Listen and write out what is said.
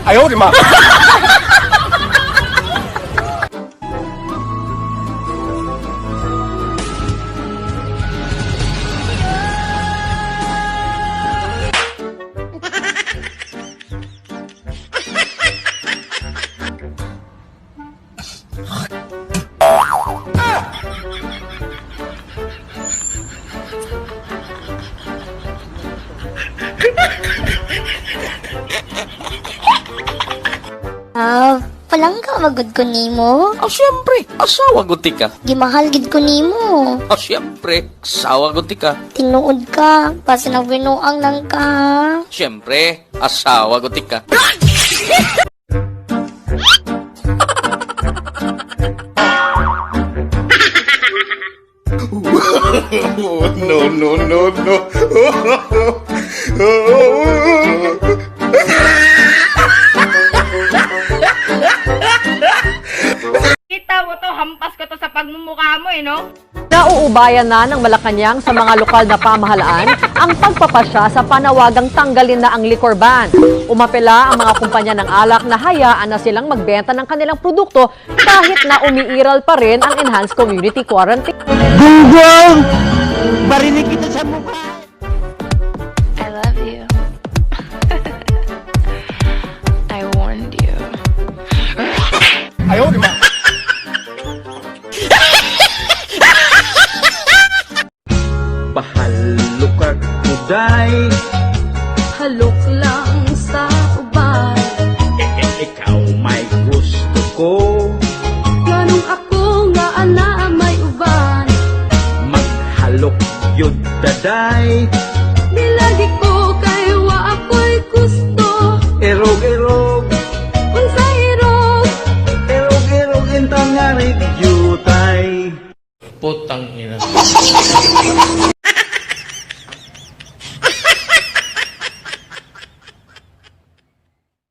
哎呦我的妈！ Ah, palangga magud ko nimo. Ah, siyempre, asawa gud ka. Gimahal gid ko nimo. Ah, siyempre, asawa gud ka. Tinuod ka, basta nang binuang lang ka. Siyempre, asawa gud ka. No, no, no, no. Kita mo to, hampas ko to sa pagmumukha mo eh, no? Nauubayan na ng Malacanang sa mga lokal na pamahalaan ang pagpapasya sa panawagang tanggalin na ang liquor ban. Umapela ang mga kumpanya ng alak na hayaan na silang magbenta ng kanilang produkto kahit na umiiral pa rin ang enhanced community quarantine. Gunggong! Barinig kita sa mukha! I love you. I warned you. 哎呦我的妈！ Pahalo ka kuday. Halok lang sa uban. Ikaw may gusto ko. Nganong ako nga ana may uban? Maghalok yun daday. Nilagi ko kay wa ako'y gusto. Erog erog. Unsa irog? Erog erog intang nga jutay. Putang ina.